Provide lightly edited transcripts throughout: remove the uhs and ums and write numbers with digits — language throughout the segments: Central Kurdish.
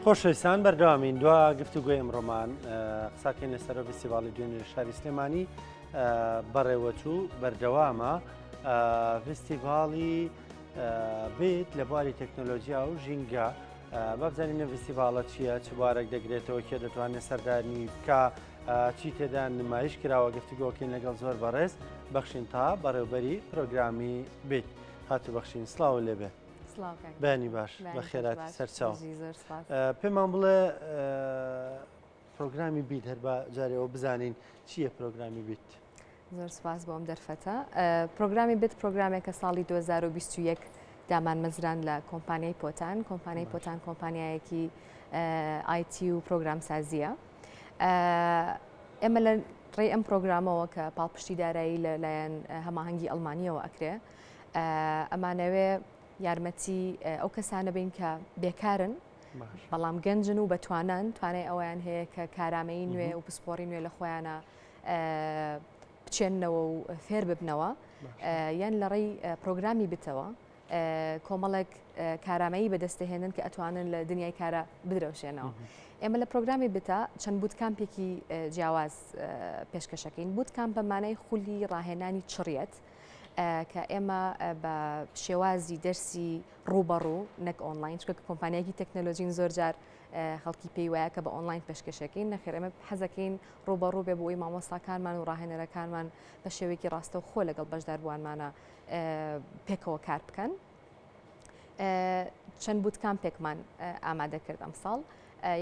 خۆشەویستان بەردەوامین دوا گفتوگۆی ئەمڕۆمان قساکەین لەسەر فیستیڤاڵی دوێنێ لە شاری سلێمانی بەڕێوەچوو بەردەوامە فیستیڤاڵی بیت لە بواری تەکنۆلۆژیا و ژینگە بابزانین فیستیڤاڵە چییە چ بوارێک دەگرێتەوە کێ دەتوانێت سەردانی بکە چی تێدا نمایش کراوە گفتوگۆکەین لەگەڵ زۆر بەڕێز بەخشین تا بەڕێوبەری پرۆگرامی بیت هاتوو بەخشین سڵاو لێبێ بەیانی باش بەخێراتی سەرچاو پێمان بڵێ پرۆگرامی بیت هەر بە جارێەوە بزانین چییە پرۆگرامی بیت؟ زۆر سپاس بۆ ئەم دەرفەتە پرۆگرامی بیت پرۆگرامێکە ساڵی 2021 دامان مەزران لە کۆمپانیای پۆتان کۆمپانیای پۆتان کۆمپانیایەکی IT و پرۆگرامسازیە ئێمە لە ڕێی ئەم پرۆگرامەوە کە پاڵپشتی دارایی لەلایەن هەماهەنگی ئەڵمانیەوە ئەکرێ ئەمانەوێ یارمەتی ئەو کەسانە بین کە بێکارن بەڵام گەنجن و بەتوانان توانای ئەویان هەیە کە کارامەیی نوێ و پسپۆڕی نوێ لە خۆیانە بچێننەوە و فێر ببنەوە یان لە ڕێی پرۆگرامی بتەوە کۆمەڵێک کارامەیی بەدەستدەهێنن کە ئەتوانن لە دنیای کارە بدرەوشێنەوە. ئێمە لە پرۆگرامی بتا چەند bootcamp ێکی جیاواز پێشکەشەکەین bootcamp بە مانای خولی ڕاهێنانی چڕیەت کە ئێمە بە شێوازی دەرسی ڕووبەڕوو نەک ئۆنلاین چونکە کۆمپانیایەکی تەکنەلۆژین زۆر جار خەڵکی پێی وایە کە بە ئۆنلاین پێشکەشەکەین نەخێر ئێمە حەزەکەین ڕووبەڕوو بێ بۆ ئەوەی مامۆستاکانمان و ڕاهێنەرەکانمان بە شێوەیەکی ڕاستەوخۆ لەگەڵ بەشداربووانمانە پێکەوە کار بکەن. چەند bootcamp ێکمان ئامادە کرد ئەمساڵ.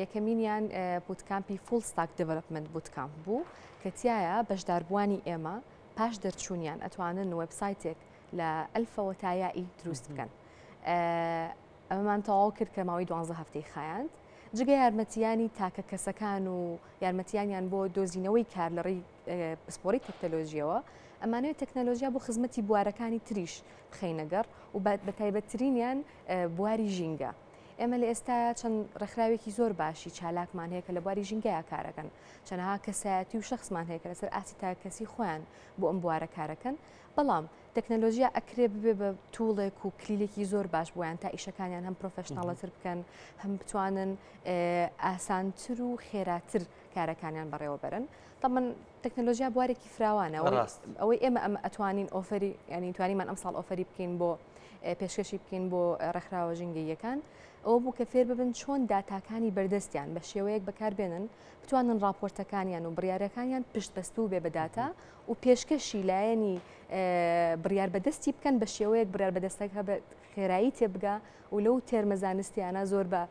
یەکەمینیان bootcamp ی full stack development bootcamp بوو کە تایە بەشداربووانی ئێمە پاش دەرچوونیان ئەتوانن وێبسایتێک لە ئەلفەوە تا یائی دروست بکەن. ئەمەمان تەواو کرد کە ماوەی دوانزە هەفتەی خایاند. جگە یارمەتیانی تاکە کەسەکان و یارمەتیانیان بۆ دۆزینەوەی کار لە ڕێی پسپۆڕی تەکنەلۆژیەوە، ئەمانەوێت تەکنەلۆژیا بۆ خزمەتی بوارەکانی تریش بخەینە گەڕ و بە تایبەتترینیان بواری ژینگە. ئێمە لە ئێستایا چەند ڕێکخراوێکی زۆر باشی چالاکمان هەیە کە لە بواری ژینگەیا کارەکەن، چەنەها کەسایەتی و شەخسمان هەیە کە لەسەر ئاستی تاکەکەسی خۆیان بۆ ئەم بوارە کارەکەن، بەڵام تەکنەلۆژیا ئەکرێ ببێ بە tool ێک و کلیلێکی زۆر باش بۆیان تا ئیشەکانیان هەم professional تر بکەن، هەم بتوانن ئاسانتر و خێراتر کارەکانیان بەڕێوەبەرن. تەبعەن تەکنەلۆژیا بوارێکی فراوانە ئەوەی ئێمە ئەمە ئەتوانین offer ی ینی توانیمان ئەم ساڵ offer ی بکەین بۆ پێشکەشی بکەین بۆ ڕێکخراوە ژینگەییەکان ئەوە بوو کە فێر ببن چۆن داتاکانی بەردەستیان بە شێوەیەک بەکاربێنن بتوانن راپۆرتەکانیان و بڕیارەکانیان پشت بەستوو بێ بە داتا و پێشکەشی لایەنی بڕیار بەدەستی بکەن بە شێوەیەک بڕیار بەدەستەکە بە خێرایی تێبگا و لەو تێرمە زانستیانە زۆر بە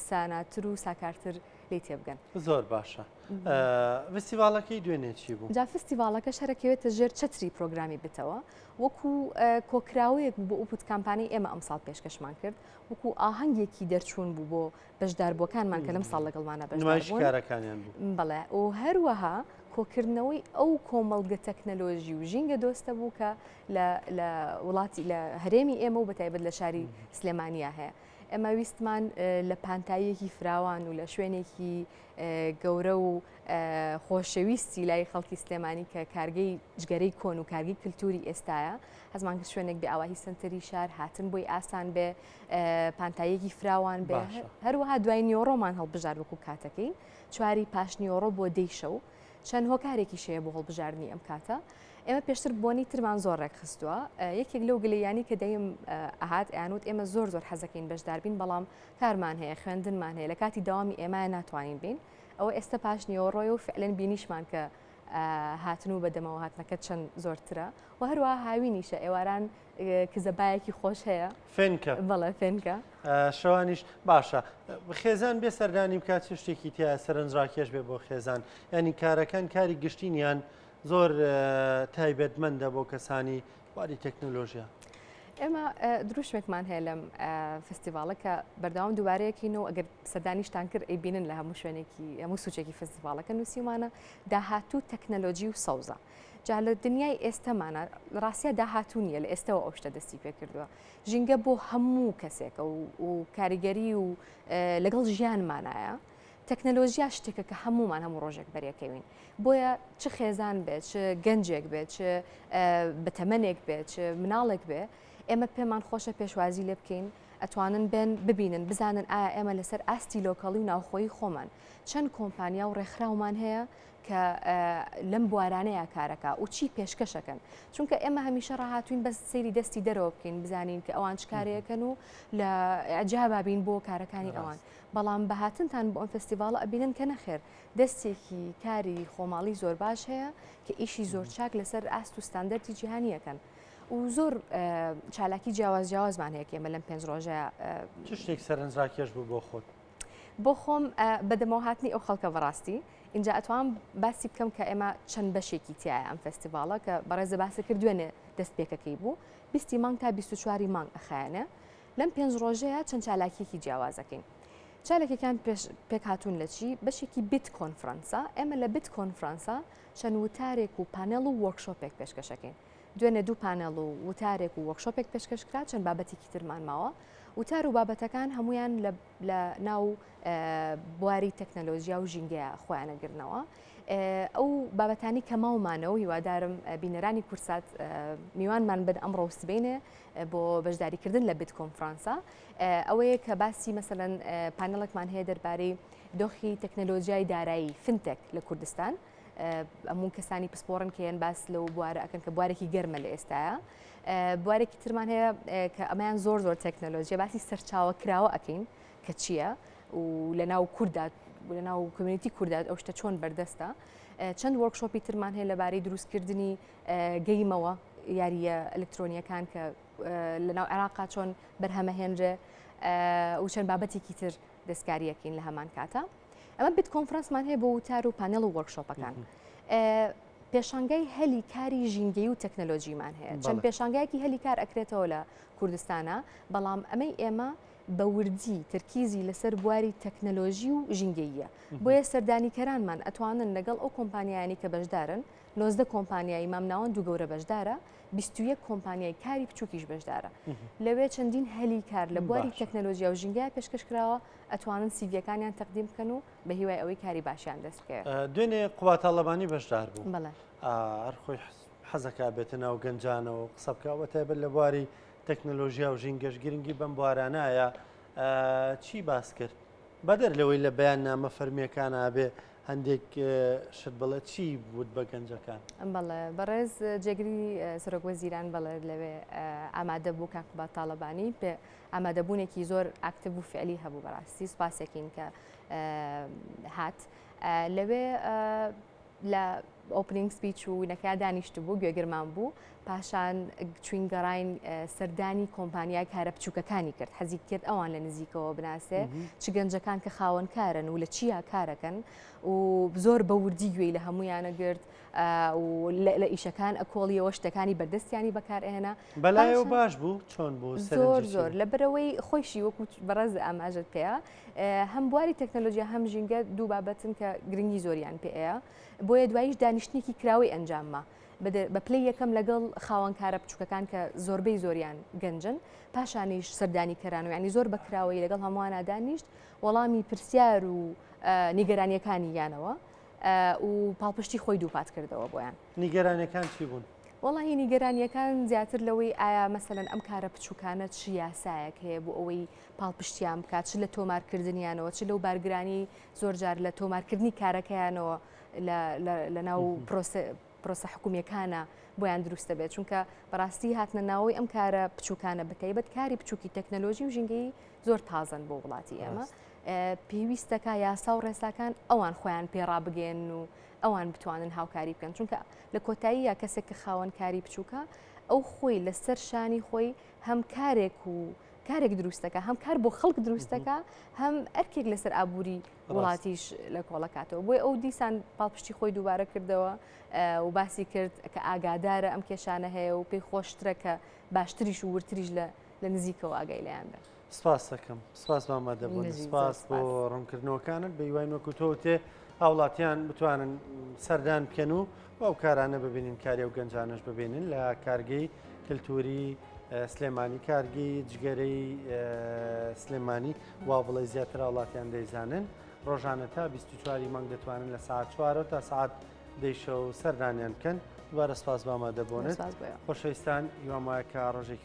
ساناتر و ساکارتر لێی تێبگەن. زۆر باشە. فستیڤاڵەکەی دوێنێ چی بوو؟ جا فستیڤاڵەکەش هەر ئەکەوێتە ژێر چەتری پرۆگرامی بتەوە، وەکو کۆکراوەیەک بوو بۆ ئەو bootcamp انەی ئێمە ئەمساڵ پێشکەشمان کرد، وەکو ئاهەنگێکی دەرچوون بوو بۆ بەشداربووەکانمان کە لەم ساڵ لەگەڵمانە بەشدار نمایشی بوون. کارەکانیان بوو. بەڵێ و هەروەها کۆکردنەوەی ئەو کۆمەڵگە تەکنەلۆژی و ژینگە دۆستە بوو کە لە لە وڵاتی لە هەرێمی ئێمە و بەتایبەت لە شاری سلێمانیا هەیە. ئێمە ویستمان لە پانتاییەکی فراوان و لە شوێنێکی گەورە و خۆشەویستی لای خەڵکی سلێمانی کە کارگەی جگەرەی کۆن و کارگەی کللتوری ئێستاە حەزمان کرد شوێنێک بێ ئاواهی سنتەری شار هاتن بۆی ئاسان بێ پانتاییەکی فراوان بێ هەروەها دوای نیۆڕۆمان هەڵبژار وەکو کاتەکەی چواری پاش نیۆڕۆ بۆ دەی شەو چەند هۆکارێکیش هەیە بۆ هەڵبژاردنی ئەم کاتە. ئێمە پێشتر بۆنی ترمان زۆر ڕێکخستووە یەکێک لەو گلەیانی کە دەیم ئەهات ئەیانوت ئێمە زۆر زۆر حەزەکەین بەشداربین بەڵام کارمان هەیە خوێندنمان هەیە لە کاتی داوامی ئێمە ناتوانین بین ئەوە ئێستا پاش نیوەڕۆیە و فعلەن بینیشمان کە هاتن و بەدەمەوە هاتنەکە چەند زۆرترە و هەروەها هاوینیشە ئێواران کزەبایەکی خۆش هەیە فێنکە بەڵێ فێنکە شەوانیش باشە خێزان بێ سەردانی بکات چ شتێکی تیا سەرنجڕاکێش بێ بۆ خێزان ینی کارەکان کاری گشتینیان زۆر تایبەتمەندە بۆ کەسانی بواری تەکنۆلۆژیا. ئێمە دروشمێکمان هەیە لەم فستیڤاڵە کە بەردەوام دووبارەیەکین و ئەگەر سەردانیشتان کرد ئەیبینن لە هەموو شوێنێکی هەموو سوچێکی فستیڤاڵەکە نووسیمانە داهاتوو تەکنەلۆجی و سەوزە. جا لە دنیای ئێستەمانە ڕاستە داهاتوو نییە لە ئێستەوە ئەو شتە دەستی پێکردووە ژینگە بۆ هەموو کەسێکە و کاریگەری و لەگەڵ ژیانمانایە تەکنەلۆژیا شتێکە کە هەموومان هەموو ڕۆژێک بەرێکەوین بۆیە چ خێزان بێت چ گەنجێک بێت چ بەتەمەنێک بێت چ مناڵێک بێ ئێمە پێمان خۆشە پێشوازی لێ بکەین. ئەتوانن بێن ببینن بزانن ئایا ئێمە لەسەر ئاستی local ی و ناوخۆیی خۆمان چەند کۆمپانیا و ڕێکخراومان هەیە کە لەم بوارانەیە کارەکە و چی پێشکەشەکەن چونکە ئێمە هەمیشە ڕاهاتوین بەس سەیری دەستی دەرەوە بکەین بزانین کە ئەوان چ کارەکەن و لە ئیعجابا بین بۆ کارەکانی ئەوان بەڵام بە هاتنتان بۆ ئەم فێستیڤاڵە ئەبینن کە نەخێر دەستێکی کاری خۆماڵی زۆر باش هەیە کە ئیشی زۆر چاک لەسەر ئاست و ستاندەرتی جیهانیەکەن. و زۆر چالاکی جیاواز جیاوازمان هەیە کە ئێمە لەم پێنج ڕۆژە چ شتێک سەرنجڕاکێش بوو بۆ خۆت؟ بۆ خۆم بەدەمەوە هاتنی ئەو خەڵکە بەڕاستی اینجا ئەتوام باسی بکەم کە ئێمە چەند بەشێکی تایە ئەم فێستیڤاڵە کە بەڕێزە باسی کرد دوێنێ دەست پێکەکەی بوو بیستی مانگ تا 24 مانگ ئەخایەنێ لەم پێنج ڕۆژەیە چەند چالاکیەکی جیاوازەکەین چالاکیەکان پێک هاتوون لە چی بەشێکی BIT کۆنفرانسە ئێمە لە BIT کۆنفرانسە چەند وتارێک و پانێڵ و workshop ێک پێشکەشەکەین دوێنێ دوو پانێڵ و وتارێک و workshop ێک پێشکەش کرا، چەند بابەتێکی ترمان ماوە. وتار و بابەتەکان هەمویان لە ناو بواری تەکنەلۆژیا و ژینگەیە خۆیانەگرنەوە. ئەو بابەتانی کە ماومانەوە هیوادارم بینەرانی کورسات میوانمان بن ئەمڕۆ و سبەینێ بۆ بەشداریکردن لە BIT کۆنفرانسە ئەوەیە کە باسی مەسەلەن پانێڵێکمان هەیە دەربارەی دۆخی تەکنەلۆژیای دارایی fintech لە کوردستان. هەموو کەسانی پسپۆڕن کە یەن باس لەو بوارە ئەکەن کە بوارێکی گەرمە لە ئێستاە بوارێکی ترمان هەیە کە ئەمەیان زۆر زۆر تەکنەلۆژیە باسی سەرچاوە کراوە ئەکەین کە چییە و لە ناو کووردا لە ناو community کووردا ئەو شتە چۆن بەردەستە چەند workshop ی ترمان هەیە لەبارەی دروستکردنی game ەوە یاریە ئەلکترۆنیەکان کە لە ناو عێراقا چۆن بەرهەمەهێنرێ و چەند بابەتێکی تر دەستکاریەکەین لە هەمان کاتە. ئەمە BIT کۆنفرانسمان هەیە بۆ وتار و پانێڵ و workshop ەکان. پێشانگای هەلی کاری ژینگەی و تەکنەلۆژیمان هەیە چەند پێشانگایەکی هەلی کار ئەکرێتەوە لە کوردستانە بەڵام ئەمەی ئێمە بە وردی تەرکیزی لەسەر بواری تەکنەلۆژی و ژینگەیە بۆیە سەردانیکەرانمان ئەتوانن لەگەڵ ئەو کۆمپانیایانی کە بەشدارن 90 کۆمپانیایی مامناوەند و گەورە بەشدارە 21 کۆمپانیای کاری بچووکیش بەشدارە لەوێ چەندین هەلی کار لە بواری تەکنەلۆژیا و ژینگە پێشکەش کراوە ئەتوانن سیڤیەکانیان تەقدیم بکەن و بە هیوای ئەوەی کاری باشیان دەست بکەوێت. دوێنێ قوباد تاڵەبانی بەشدار بوو. بەڵێ. هەر خۆی حەزەکا بێتە ناو گەنجانەوە و قسە بکا بە تایبەت لە بواری تەکنەلۆژیا و ژینگەش گرنگی بەم بوارانایە چی باس کرد؟ بەدەر لەوەی لە بەیاننامە فەرمییەکانا بێ هەندێک شت بڵێ چی وت بە گەنجەکان؟ بەڵێ بەڕێز جێگری سەرۆک وەزیران بەڵێ لەوێ ئامادە بوو کاک قوباد تاڵەبانی پێ ئامادەبوونێکی زۆر active و فعلی هەبوو بەڕاستی سوپاسێکین کە هات لەوێ لە opening speech و نەکیا دانیشت بوو گوێگرمان بوو پاشان چوین گەڕین سەردانی کۆمپانیای کارە بچووکەکانی کرد حەزی کرد ئەوان لە نزیکەوە بناسێ چ گەنجەکان کە خاوەن کارن و لە چیا کارەکەن و زۆر بە وردی گوێی لە هەمویانە گرت و لە ئیشەکان ئەکۆڵیەوە شتەکانی بەردەستیانی بەکارئەهێنا. بەلایەوە باش بوو چۆن بوو زۆر زۆر لەبەرەوەی خۆیشی وەکو بەڕێز ئاماژەت پێیە هەم بواری تەکنەلۆژیا هەم ژینگە دوو بابەتن کە گرنگی زۆریان پێەیە بۆیە دواییش دانیشتنێکی کراوەی ئەنجامما بە پلەی یەکەم لەگەڵ خاوەنکارە بچووکەکان کە زۆربەی زۆریان گەنجن پاشانیش سەردانی کەران و ینی زۆر بەکراوەی لەگەڵ هەمووانە دانیشت وەڵامی پرسیار و نیگەرانیەکانی یانەوە و پاڵپشتی خۆی دووپات کردەوە بۆیان. نیگەرانیەکان چی بوون؟ وەڵاهی نیگەرانیەکان زیاتر لەوەی ئایا مەسەلەن ئەم کارە بچووکانە چ یاسایەک هەیە بۆ ئەوەی پاڵپشتیان بکات چ لە تۆمارکردنیانەوە چ لەو بارگرانی زۆر جار لە تۆمارکردنی کارەکەیانەوە لە ناو پرۆسە حکومیەکانە بۆیان دروست دەبێت چونکە بەڕاستی هاتنە ناوەوەی ئەم کارە بچووکانە بەتایبەت کاری بچووکی تەکنەلۆژی و ژینگەیی زۆر تازەن بۆ وڵاتی ئێمە پێویستەکە یاسا و ڕێساکان ئەوان خۆیان پێ ڕابگەیەنن و ئەوان بتوانن هاوکاری بکەن چونکە لە کۆتاییە کەسێک کە خاوەن کاری بچووکە ئەو خۆی لەسەر شانی خۆی هەم کارێک و کارێک دروستەکە هەم کار بۆ خەڵک دروستەکە هەم ئەرکێک لەسەر ئابووری وڵاتیش لە کۆڵەکاتەوە بۆی ئەو دیسان پاڵپشتی خۆی دووبارە کردەوە و باسی کرد کە ئاگادارە ئەم کێشانە هەیە و پێی خۆشترە کە باشتریش و وردتریش لە لە نزیکەوە ئاگای لێیان بێت. سپاست دەکەم سپاس بۆ ئامادەبوون سپاس بۆ ڕوونکردنەوەکانت بە هیواین وەکو تۆ وتێ هاوڵاتیان بتوانن سەردان بکەن و ئەو کارانە ببینن کاری و گەنجانش ببینن لە کارگەی کللتوری سلێمانی کارگەی جگەرەی سلێمانی وا بڵێ زیاتر هاوڵاتیان دەیزانن ڕۆژانە تا 24 مانگ دەتوانن لە ساعت چوارەوە تا ساعت دەیشەو سەردانیان بکەن دووبارە سپاس بۆ ئامادەبوونت خۆشەویستان هیوام وایە کە ڕۆژێکی.